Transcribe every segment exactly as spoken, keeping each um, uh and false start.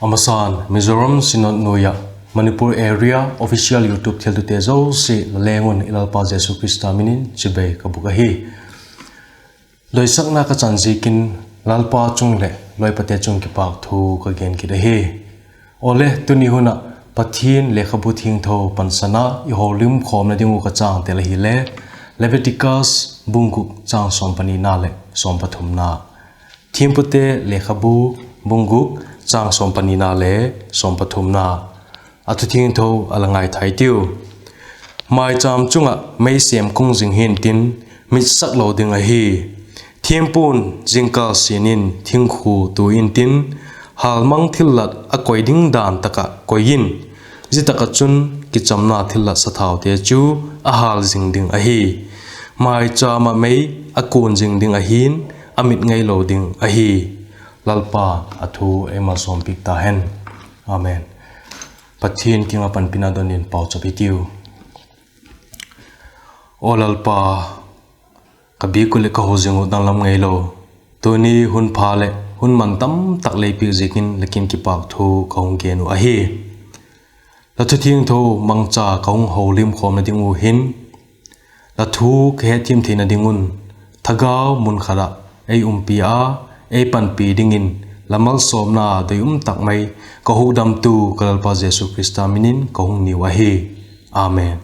A masan Mizoram Synod nuai ah Manipur Area Official YouTube thiltute zosia la leng un i Lalpa Jesu Khrista min in chibai ka bûk ahi. Doisakna ka chan ziakin Lalpa chung leh loipate chung kipâk thu ka gen kit ahi. Awle, tuni hun ah Pathian lekhabu thiangtho pansan a i holimkhawmna ding uh ka châng tel ahile, Leviticus bung guk châng sawm panina leh sawm pathumna. Thiampute lekhabu bung guk châng sawm panina le sawm pathumna. A thu thiangtho a la ngaithai tiu. Maichâm chung ah mei sêm kung zing hi'ntin, mitsak lo ding ahi. Thiampu'n zingkâl sian in thingkhu tu intin, hâlmang thillat a koi ding dan tak ah koi in; zia tak ah chun kichamna thillat sathaute chu a hâl zing ding ahi. Maichâm ah mei a kuan zing ding ahi'n, a mit ngai lo ding ahi. Lalpa'n a thu ei malsawmpiak ta hen. Amen. Pathian kiang ah panpina don in pauchap hitiu. Aw Lalpa, ka biak uh leh ka ho zing uh danglam ngailo, tuni hun pha leh hun man tamtak lei piak ziakin la kiang kipâk thu ka hung gen uh ahi. La thu thiangtho mangcha ka hung holimkhawmna ding uh hin, la thu ka hetthiam theina ding un, thagau mun khat ah ei umpi a, ei panpi dingin la malsawmna doi um tak mai ka hukdamtu ka Lalpa Jesu Khrista min in ka hung niu ahi. Amen.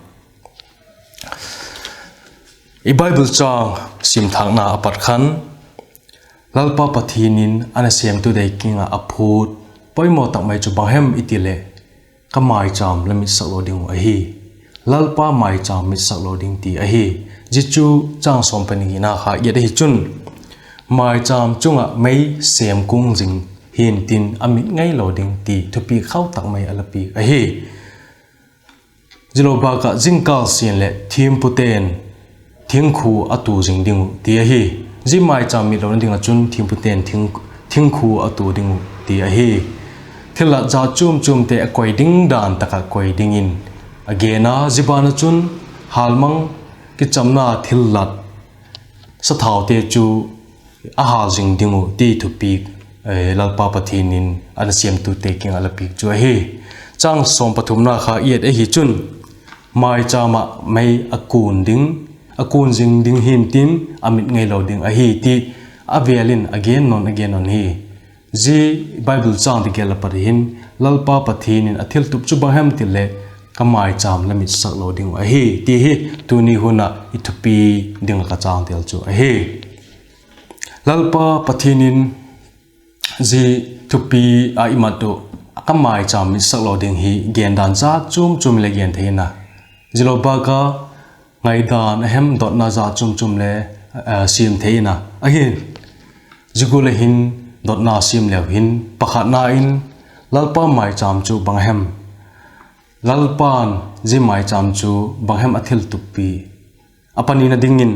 I Bible châng simthâkna a pat khan, Lalpa Pathian in a nasêmtu dei kiang ah a phût poimaw tak mai chu bang hem i ti leh, ka maichâm la mitsak lo ding uh ahi. Lalpa maichâm mitsak lo ding ti ahi. Zia chu châng sawm panina kha i et ahi chun, maichâm chung ah mei sêm kung zing hi'ntin, a mit ngai lo ding ti thupi khau tak mai a la piak ahi. Zia lo bâk ah zingkâl sian leh thiampute'n thingkhu a tu zing ding uh ti ahi. Zia maichâm mit lona ding ah chun thiampute'n thing, thingkhu a tu ding uh ti ahi. Thillat jat chuam chuamte a koi ding dan tak ah koi dingin a gen a, zia ban ah chun hâlmang kichamna thillat sathaute chu a hâl zing ding uh ti thupi, eh, Lalpa Pathian in a nasêmtute kiang ah la piak chu ahi. Châng sawm pathumna kha i et ahi chun, maichâm ah mei a kuan ding, a kuan zing ding hi'ntin, a mit ngai lo ding ahi ti a vêl in a gen nawn, a gen nawn hi. Zia Bible chângte gel a pat hin, Lalpa Pathian in a thiltup chu bang hem ti leh, ka maichâm la mitsak lo ding uh ahi ti hi tuni hun ah i thupi ding ah ka chângtel chu ahi. Lalpa Pathian in zia thupi a i mat uh, ka maichâm mitsak lo ding hi gendan jat chuam chuam le gen thei in a, zia lo bâk a ngaidan a hem dotna jat chuam chuam le, eh, siam thei in a, ahi. Zia gual a hin dotna siam leu hin, pakhatna in, Lalpa maichâm chu bang hem? Lalpa'n zia maichâm chu bang hem a thiltup pi? A panina dingin,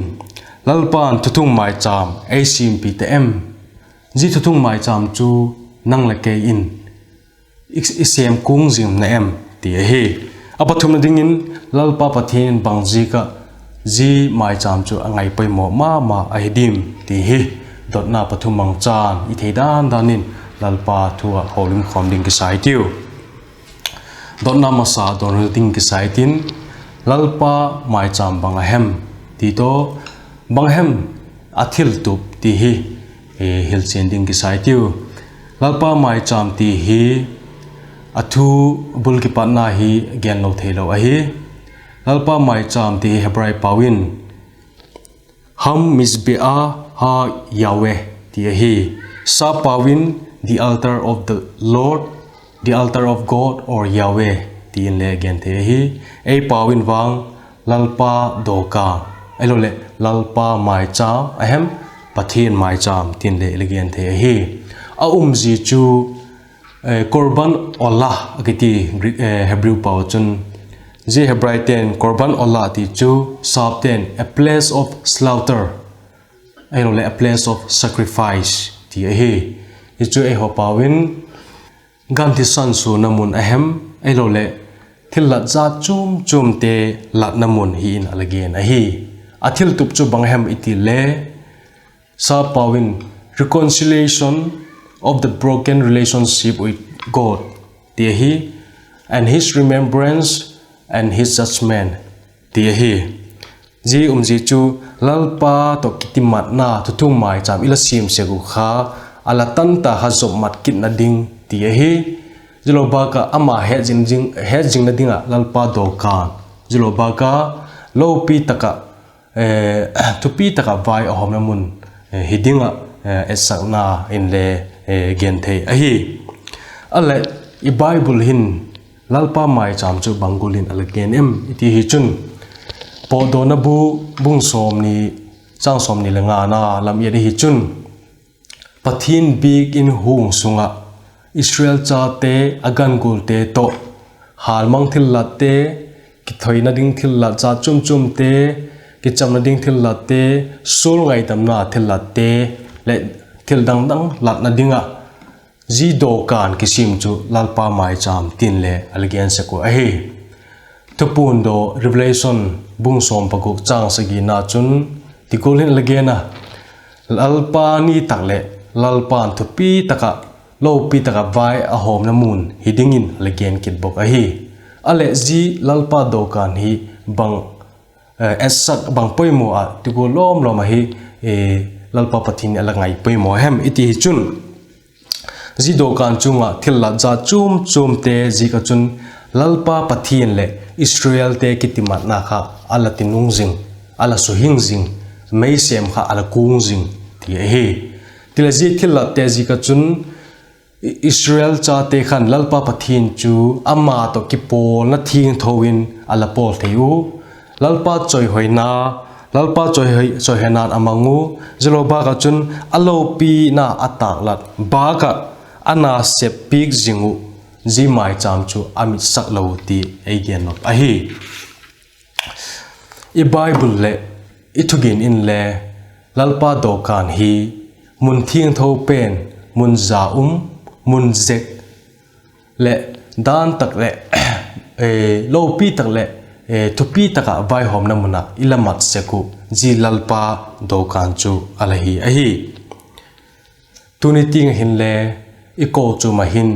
Lalpa'n thuthung maichâm ei siampi ta em? Zia thuthung maichâm chu nang leh kei in i, i sêm kung zing na em ti ahi. A pathumna dingin, Lalpa Pathian in bang ziak ah zia maichâm chu a ngai poimaw ma ma ahi diam ti hi dotna pathum mangchan i thei dan dan in Lalpa thu ah holimkhawm ding kisa i tiu. Dotna masa dawnhu ding kisa i tin, Lalpa maichâm bang a hem ti tawh, bang hem a thiltup ti hi, eh, hilchian ding kisa i tiu. Lalpa maichâm ti hi a thu bul kipatna hi genlo theilo ahi. Lalpa maichâm ti hi Hebrai pau in Ham Mizbeah ha-Yahweh ti ahi. Sap pau in the altar of the Lord, the altar of God or Yahweh ti in le gen thei ahi. Ei pau in vang Lalpa dawka, ahiloleh Lalpa maichâm a hem, Pathian maichâm tin le i la gen thei ahi. A umzia chu, eh, Korban Olah a kiti, Greek, eh, Hebrew pau chun. Zia Hebraite'n Korban Olah ti chu sapte'n a place of slaughter, ahiloleh a place of sacrifice ti ahi. Hi chu eihaw pau in gan thisan suana mun a hem, ahiloleh thillat jat chuam chuamte latna mun hi in a la gen ahi. A thiltup chu bang hem i ti le, sap pau in reconciliation of the broken relationship with, God, ti ahi, and his remembrance and his judgment, ti ahi. Zia umzia chu Lalpa tawh kitimatna thuthung maichâm i la siam sek uh kha, a la tan ta kha zopmat kitna ding ti ahi. Zia lo bâk ah ama hetzingna ding ah Lalpa dawkan, zia lo bâk a lopi tak ah, thupi tak ah vai a hawmna mun hi ding ah etsakna inle gen thei ahi. A leh, i Bible hin Lalpa maichâm chu bang gual in a la gen em i ti hi chun, Pawtdawna bu, bung sawmni, châng sawmni leh ngana lam i et ahi chun, Pathian biak in huang sung ah Israel chate, a gangualte tawh, hâlmang thillatte, kithoina ding thillat jat chuam chuamte, kichamna ding thillatte, sual ngaidamna thillatte, leh thil dang dang latna ding ah zia dawkan kisiam chu Lalpa maichâm tin le a la gen sek uh ahi. Thupuan daw Revelation bung sawm paguk châng sagina chun ti gual hin a la gen a, Lalpa ni tak leh Lalpa'n thupi tak ah, lopi tak ah vai a hawmna mun hi dingin a la gen kit bawk ahi. A leh, zia Lalpa dawkan hi bang etsak, bang poimaw ah ti gual lawm lawm ahi, Lalpa Pathian in a la ngai poimaw hem i ti hi chun, zia dawkan chung ah thillat jat chuam chuamte ziak ah chun Lalpa Pathian leh Israelte kitimatna kha a la tinung zing, a la suhing zing, meisêm kha a la kuang zing ti ahi. Tileh, zia thillatte ziak ah chun Israel chate khan Lalpa Pathian chu ama tawh kipawlna thiangtho in a la pawl thei u. Lalpa chawihoina, Lalpa chawihoina'n a mang u. Zia lo bâk ah chun a lopina a tâklat bâk ah a na sep piak zing uh, zia maichâm chu a mitsak lo ti ei gen nop ahi. I Bible leh i thugen inle Lalpa dawkan hi mun thiangtho pen, mun za um, mun zek leh dan tak leh lopi tak leh thupi tak ah vaihawmna mun ah i la mat sek uh zia Lalpa dawkan chu a la hi ahi. Tuni tiang ah hinle i kochuam ah hin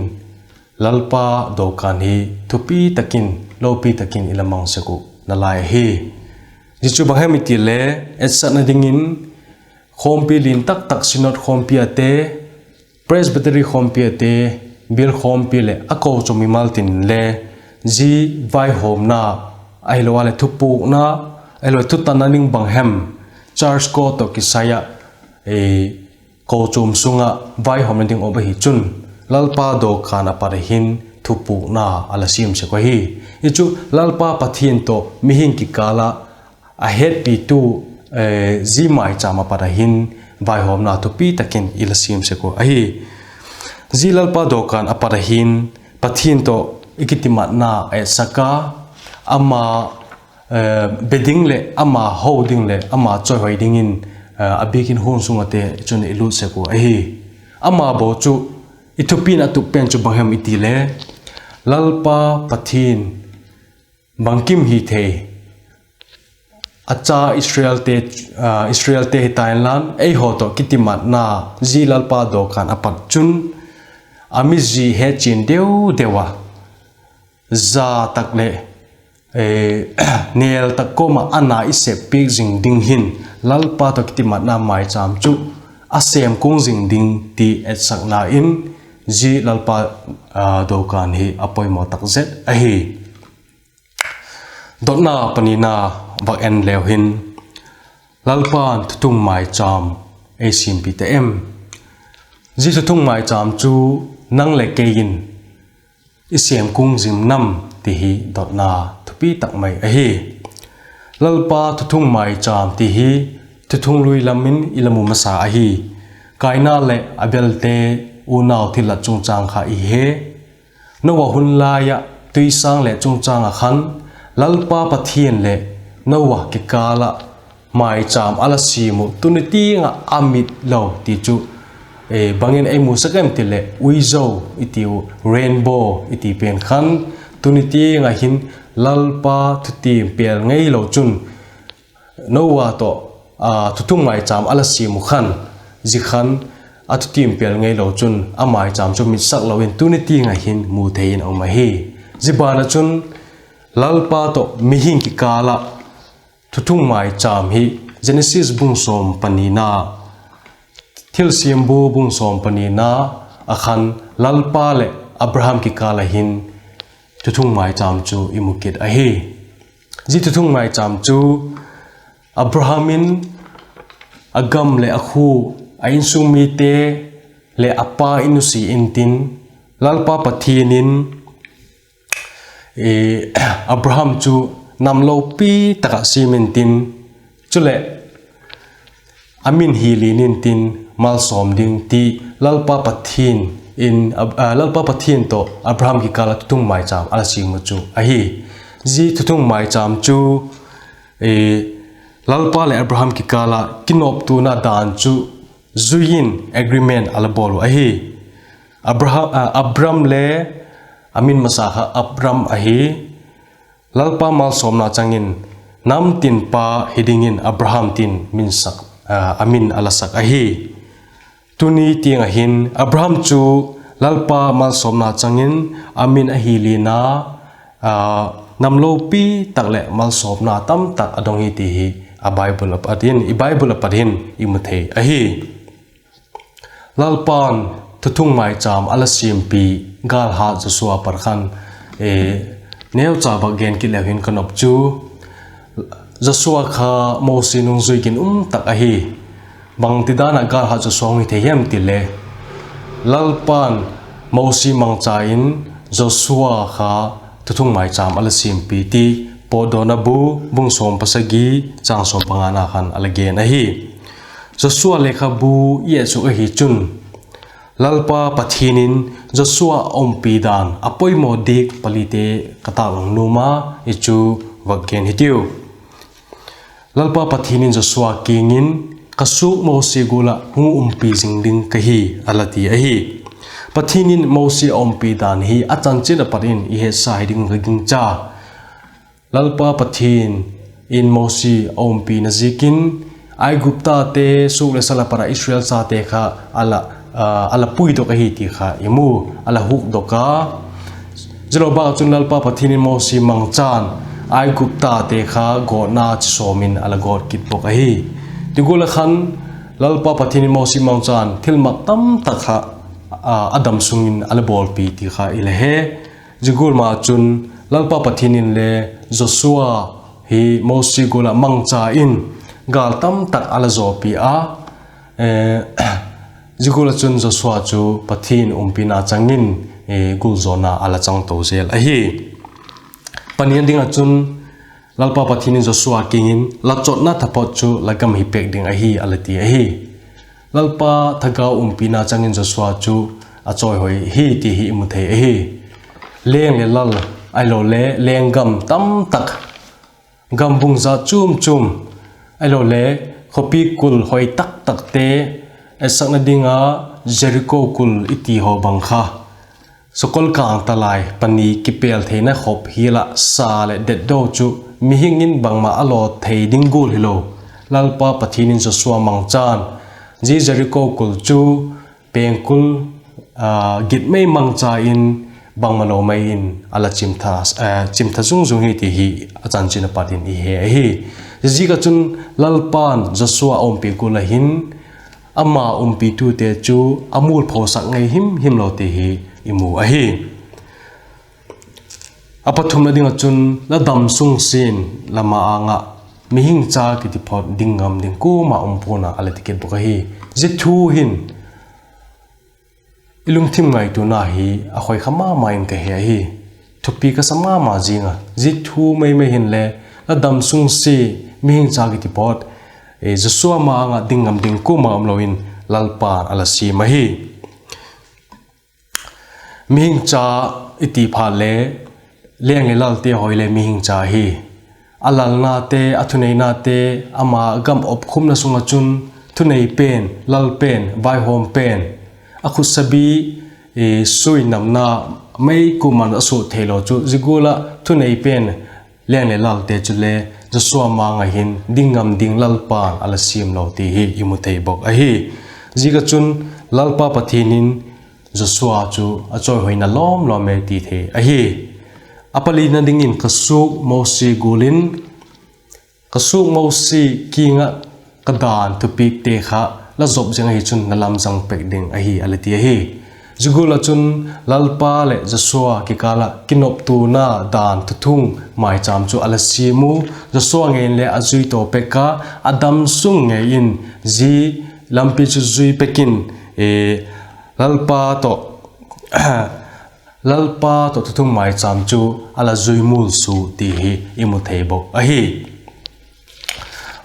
Lalpa dawkan hi thupi tak in, lopi tak in i la mang sek uh nalai ahi. Zia chu bang hem i ti le, etsakna dingin khawmpi lian tak tak, Synod khawmpi ate, Presbytery khawmpi ate, bial khawmpi leh a kochuam mimal tin le zia vaihawmna ahilo a leh thupukna, ahilo thutanna ding bang hem, church code tawh kisai ah kochuam sung ah vaihawmna ding um ahi chun, Lalpa dawkan a pat ah hin thupukna a la siam sek uh ahi. Hi chu Lalpa Pathian tawh mihing kikâl ah a hetpitu zia maichâm a pat ah hin vaihawmna thupi tak in i la siam sek uh ahi. Zia Lalpa dawkan a pat ah hin Pathian tawh i kitimatna a etsak a, ama be ding leh ama ho ding leh ama chawihoi dingin a biakin huan sung ate chun i lut sek uh ahi. Ama bo chu i thupina a tup pen chu bang hem i ti le, Lalpa Pathian bangkim hi thei, a cha Israelte, Israelte hita inla, eihaw tawh kitimatna zia Lalpa dawkan a pat chun a mizi hetchian deu deu a, za tak leh nêl tak kawm ah a na i sep piak zing ding hin Lalpa tawh kitimatna maichâm chu a sêm kung zing ding ti etsakna in zia Lalpa dawkan hi a poimaw tak zet ahi. Dotna panina vak en leu hin, Lalpa'n thuthung maichâm ei siampi ta em? Zia thuthung maichâm chu nang leh kei in i sêm kung zing nam ti hi dotna thupi tak mai ahi. Lalpa thuthung maichâm ti hi Thuthung lui lam in i la mu masa ahi. Kaina leh Abelte unau thillat chungchâng kha i he. Noah hun lai ah tuisâng le chungchâng ah khan Lalpa Pathian leh Noah kikâl ah maichâm a la siam uh tuni tiang ah a mit lo ti chu bang in ei musak em ti leh, uizo i ti uh, rainbow i ti pen khan tuni tiang ah hin Lalpa thutiam pêl ngeilo chun Noah tawh thuthung maichâm a la siam uh khan, zia khan a thutiam pêl ngeilo chun a mâichâm chu mitsak lo in tuni tiang ah hin mu thei in a um ahi. Zia ban ah chun Lalpa tawh mihing kikâl ah thuthung mâichâm hi Genesis bung sawm panina, Thilsiam bu bung sawm panina ah khan Lalpa leh Abraham kikâl ah hin thuthung mâichâm chu i mu kit ahi. Zia thuthung mâichâm chu Abraham in a gam leh a khua, a insung mite leh a pa in nusia intin, Lalpa Pathian in Abraham chu nam lopi tak ah siam intin, chuleh a min hi lian intin malsawm ding ti Lalpa Pathian in, Lalpa Pathian tawh Abraham kikâl ah thuthung mâichâm a la siam uh chu ahi. Zia thuthung mâichâm chu Lalpa leh Abraham kikâl ah kinoptuana dan chu zui in agreement a la bawl uh ahi. Abram le a min masa kha Abram ahi. Lalpa malsawmna chang in nam tin pa hi dingin Abraham tin a min a la sak ahi. Tuni tiang ah hin Abraham chu Lalpa malsawmna chang in a min a hi lian a, nam lopi tak leh malsawmna tamtak a dong hi ti hi a Bible ah pat in, i Bible ah pat hin i mu thei ahi. Lalpa'n thuthung mâichâm a la siampi gâlhat Joshua pat khan, neucha bak gen kit leu hin ka nop chu, Joshua kha Mosi nungzui ginum tak ahi. Bangtidan ah gâlhat Joshua hung hi thei hem ti le, Lalpa'n Mosi mangcha in Joshua kha thuthung mâichâm a la siampi ti Pawtdawna bu bung sawm pasagi chang sawm pangana khan a la gen ahi. Joshua lekhabu i et suk ahi chun, Lalpa Pathian in Joshua a umpi dan a poimaw diak palite ka tâklang nuam a, i chu vak gen hitiu. Lalpa Pathian in Joshua kiang in, Ka suak Mosi gual ah hung umpi zing ding ka hi, a la ti ahi. Pathian in Mosi a umpi dan hi a chanchin ah pat in i hetsa hi ding ka gingcha. Lalpa Pathian in Mosi a umpina ziakin, Aiguptate suak leh sal ah pat ah Israel chate kha a la puidok ahi ti kha i mu, a la hukdok a. Zialo bâk ah chun Lalpa Pathian in Mosi mangchan Aiguptate kha gawtna chi sawm in a la gawt kit bawk ahi. Ti gual ah khan Lalpa Pathian in Mosi mangchan thilmak tamtak kha a dam sung in a la bawlpi ti kha i la he. Zia gual ma chun Lalpa Pathian in le Joshua hi Mosi gual ah mangcha in gâl tamtak a la zawpi a, zia gual ah chun Joshua chu Pathian umpina chang in gulzawna a la chang to zel ahi. Panina ding ah chun Lalpa Pathian in Joshua kiang in, La chawtna taphot chu la gam hi pêk ding ahi, a la ti ahi. Lalpa thagau umpina chang in Joshua chu a chawihoi hi ti hi i mu thei ahi. Leng leh lal, ahilole lenggam tamtak, gambung zat chuam chuam, ahilole khawpi kul hoi taktakte, etsakna ding a Jeriko kul i ti haw bang kha, sakol kângtalai pani kipêl theina khop hial ah sa leh detdo chu mihing in bangma a law thei ding gual hilo, Lalpa Pathian in Joshua mangchan zia Jeriko kul chu pengkul gitmei mangcha in bangmalo mei in a la chimtha zung zung hi ti hi a chanchin ah pat in i he ahi. Ziaziak ah chun Lalpa'n Joshua a umpi gual ah hin ama umpitute chu a mualphosak ngei himhim lo ti hi i mu ahi. A pathumna ding ah chun, La damsung sin la ma-âng ah mihing cha kiti phot ding ngam ding kuama um pua'n a, a la ti kit bawk ahi. Zia thu hin i lungthim ngaituana hi a khoi kha ma ma in ka he ahi. Thupi ka sa ma ma zing a, zia thu mei mei hinle, La damsung sin mihing cha kiti phot Joshua ma-âng ah ding ngam ding kuama umlo in Lalpa'n a la siam ahi. Mihing cha i ti phat le, leng leh lalte haw hile mihing cha hi. A lalnate, a thuneinate, ama gam opkhumna sung ah chun thunei pen, lal pen, vaihawm pen, a khutsabi suinamna mei kuama'n a suat theilo chu zia gual ah thunei pen leng leh lalte chule Joshua ma-âng ah hin ding ngam ding Lalpa'n a la siamlo ti hi i mu thei bawk ahi. Ziak ah chun Lalpa Pathian in Joshua chu a chawihoina lawm lawm e ti thei ahi. A palina dingin, ka suak Mosi gual in, ka suak Mosi kiang ah ka dan thupiakte kha la zop zing ahi chun la lamzang pek ding ahi, a la ti ahi. Zia gual ah chun Lalpa leh Joshua kikâl ah kinoptuana dan thuthung maichâm chu a la siam u. Joshua ngei in le a zui tawh pek a, a dam sung ngei in zia lampi chu zui pek in, Lalpa tawh, Lalpa tawh thuthung maichâm chu a la zui mualsua ti hi i mu thei bawk ahi.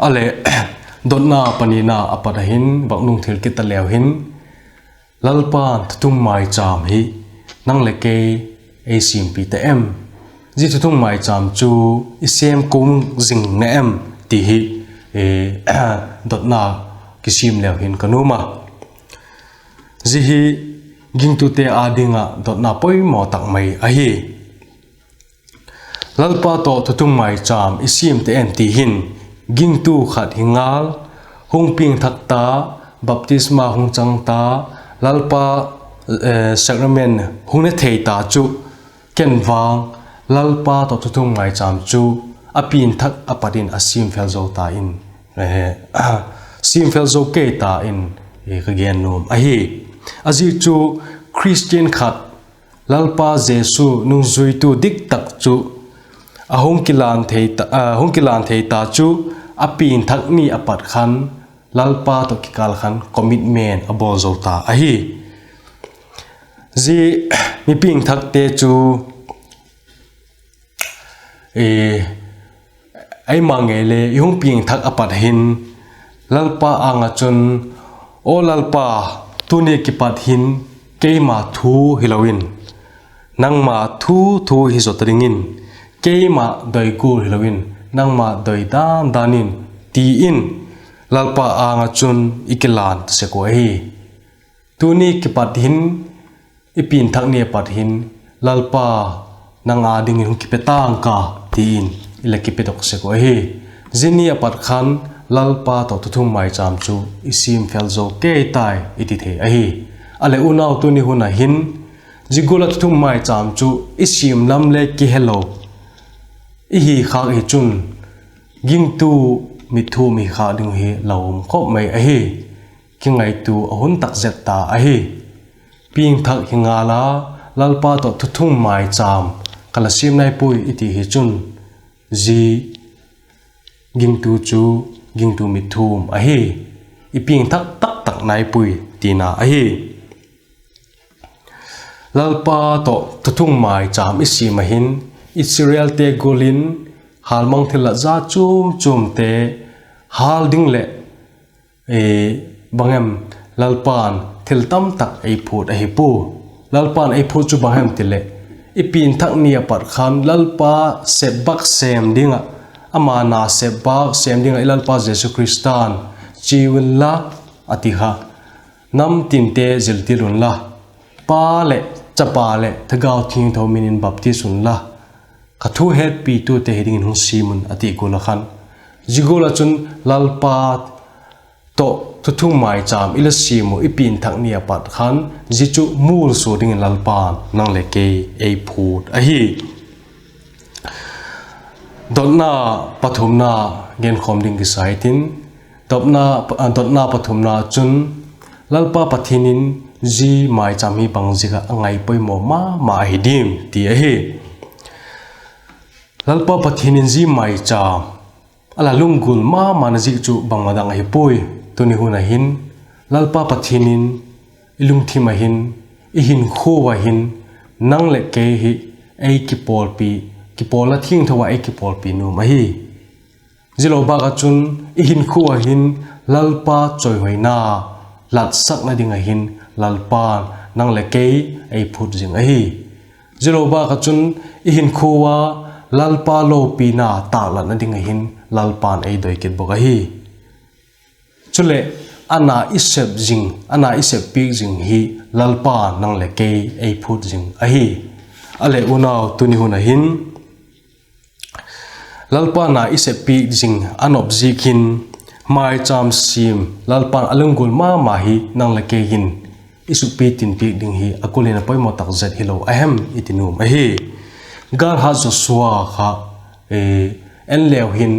A leh, dotna panina a pat ah hin vak nung thil kit ta leu hin, Lalpa'n thuthung maichâm hi nang leh kei ei siampi ta em? Zia thuthung maichâm chu i sêm kum zing na em ti hi dotna kisiam leu hin ka nuam a. Zia hi gingtute â ding ah dotna poimaw tak mai ahi. Lalpa tawh thuthung maichâm i siam ta em ti hin, gingtu khat hi ngal, hung piangthak ta, baptisma hung chang ta, Lalpa sacrament hung ne thei ta chu ken vang, Lalpa tawh thuthung maichâm chu a piangthak a pat in a siamfel zo ta in, siamfel zo kei ta in ka gen nuam ahi. A ziak chu Khristian khat, Lalpa Jesu nungzuitu diktak chu a hung kilan thei ta chu, a piangthak ni a pat khan Lalpa tawh kikâl khan commitment a bawl zo ta ahi. Zia mi piangthakte chu eima ngei le i hung piangthak a pat hin Lalpa âng ah chun, Aw Lalpa, tuni kipat hin keima thu hilo in, nangma thu thu hi zaw ta dingin, keima doi gual hilo in, nangma doi dan dan in, ti in Lalpa âng ah chun i kilan ta sek uh ahi. Tuni kipat hin, i piangthak ni a pat hin, Lalpa, nang â dingin hung kipe ta'ng ka, ti in i la kipedok sek uh ahi. Zia ni a pat khan Lalpa tawh thuthung maichâm chu i siamfel zo kei tai i ti thei ahi. A leh unau, tuni hun ah hin zia gual ah thuthung maichâm chu i siam lam le kihelo i hi khâk hi chun, gingtu mitthum hi khâk ding hi la um khop mai ahi. Kingaitua a hun tak zet ta ahi. Piangthak hi ngal a, Lalpa tawh thuthung maichâm ka la siam nai puai i ti hi chun, zia gingtu chu gingtu mitthum ahi. I piangthak tak tak nai puai tina ahi. Lalpa tawh thuthung maichâm i siam ah hin, Israelte gual in hâlmang thillat za chuam chuamte hâl ding leh, bang em, Lalpa'n thil tam tak ei phût ahi pua. Lalpa'n ei phût chu bang hem ti leh, i piangthak ni a pat khan Lalpa sepbak sêm ding ah, ama na sepbak sêm ding ah i Lalpa Jesu Khrista'n, Chia unla, a ti kha, nam tinte ziltil unla, Pa leh Chapa leh Thagau Thiangtho min in baptis unla, ka thu hetpitute hi dingin hung siam un, a ti gual ah khan, zia gual ah chun Lalpa tawh thuthung maichâm i la siam uh i piangthak ni a pat khan, zia chu mualsua dingin Lalpa'n nang leh kei ei phût ahi. Dotna pathumna genkhawm ding kisa hitin, dotna pathumna chun, Lalpa Pathian in zia maichâm hi bang ziak ah a ngai poimaw ma ma ahi diam ti ahi. Lalpa Pathian in zia maichâm a la lunggul ma mana ziak chu bangma dang ahi puai. Tuni hun ah hin, Lalpa Pathian in i lungthim ah hin, i hinkhua ah hin, nang leh kei hi ei kipawlpi, kipawlna thiangtho ah ei kipawlpi nuam ahi. Zialo bâk ah chun, i hinkhua ah hin Lalpa chawihoina latsakna ding ah hin Lalpa'n nang leh kei ei phût zing ahi. Zialo bâk ah chun, i hinkhua a Lalpa lopina tâklatna ding ah hin Lalpa'n ei doi kit bawk ahi. Chuleh, a na i sep zing, a na i sep piak zing hi Lalpa'n nang leh kei ei phût zing ahi. A leh unau, tuni hun ah hin Lalpa na i sep piak zing a nop ziak hin, maichâm siam Lalpa'n a lunggul ma ma hi nang leh kei hin i sukpi tin piak ding hi a kul in a poimaw tak zet hilo a hem i ti nuam ahi. Gâlhat Joshua kha en leu hin,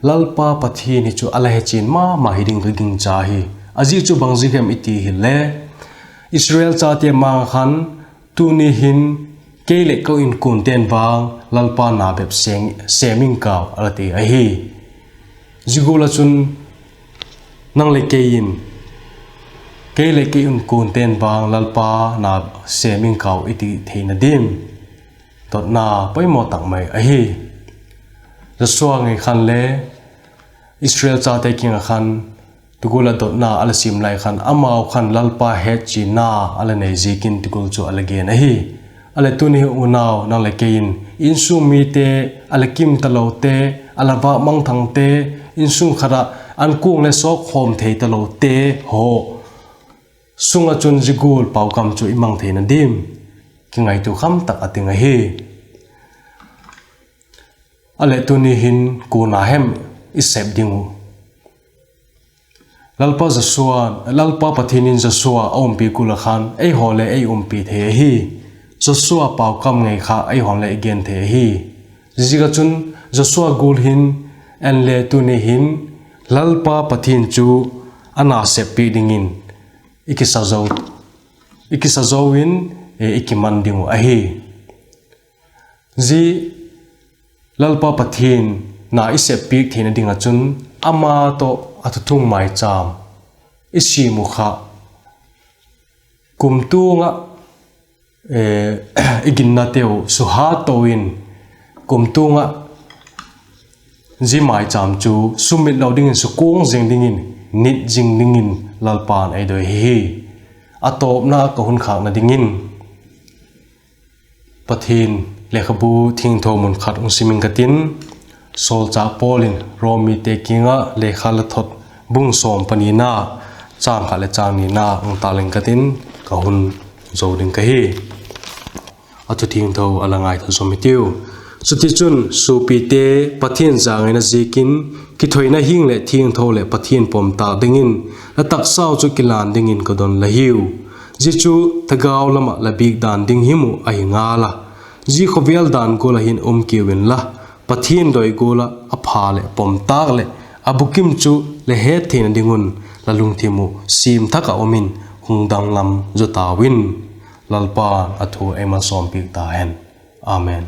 Lalpa Pathian hi chu a la hechian ma ma hi ding ka gingcha hi. A ziak chu bang ziak hem i ti hile, Israel chate mang ah khan, tuni hin kei leh ka inkuante'n vang Lalpa na bep sêm ing kau a la ti ahi. Zia gual ah chun nang leh kei in, kei leh kei inkuante'n vang Lalpa na sêm ing kau i ti theina diam? Dotna poimaw tak mai ahi. Joshua ngei khan le Israel chate kiang ah khan ti gual ah dotna a la siam lai khan, amau khan Lalpa hetchianna a la nei ziakin ti gual chu a la gen ahi. A leh tuni unau nang leh kei in insung mite, a la kim talote, a la vâk mangthangte, insung khat ah an kuang leh sawk khawm thei talote haw sung ah chun zia gual paukam chu i mang theina diam? Kingaitua kham tak a ting ahi. A leh tuni hin kuana hem i sep ding uh? Lalpa Joshua, Lalpa Pathian in Joshua a umpi gual ah khan eihaw le ei umpi thei ahi. Joshua paukam ngei kha eihaw'n le i gen thei ahi. Ziaziak ah chun Joshua gual hin en le tuni hin Lalpa Pathian chu a na sep piak dingin i kisa zo, i kisa zo in, i kiman ding uh ahi. Zia Lalpa Pathian na i sep piak theina ding ah chun ama tawh a thuthung maichâm i siam uh kha kumtuang ah i ginnateu suhato in, kumtuang ah zia maichâm chu sumit lo dingin, sukuang zing dingin, nit zing dingin Lalpa'n ei doi hi. A tawpna ka hun khâkna dingin Pathian lekhabu thiangtho mun khat hung sim ing ka tin, sawlchâk Paul in Rom mite kiang ah lekha la thot bung sawm panina, châng khat leh châng nina hung tâk ing ka tin, ka hun zo ding ka hi. A thu thiangtho a la ngaitha zawm hitiu. Chutichun suapite, Pathian zangaina ziakin kithoina hing leh thiangtho leh Pathian pomtâk dingin la taksau chu kilan dingin ka don la hiu. Zia chu thagau lam ah la biak dan ding him uh ahi ngal a, zia khawvel dan gual ah hin um kiu inla, Pathian doi gual ah a pha leh pomtâk leh a bukim chu la het theina ding un la lungthim uh siam thak ah um in hung danglam zaw tau in. Lalpa'n a thu ei malsawmpiak ta hen. Amen.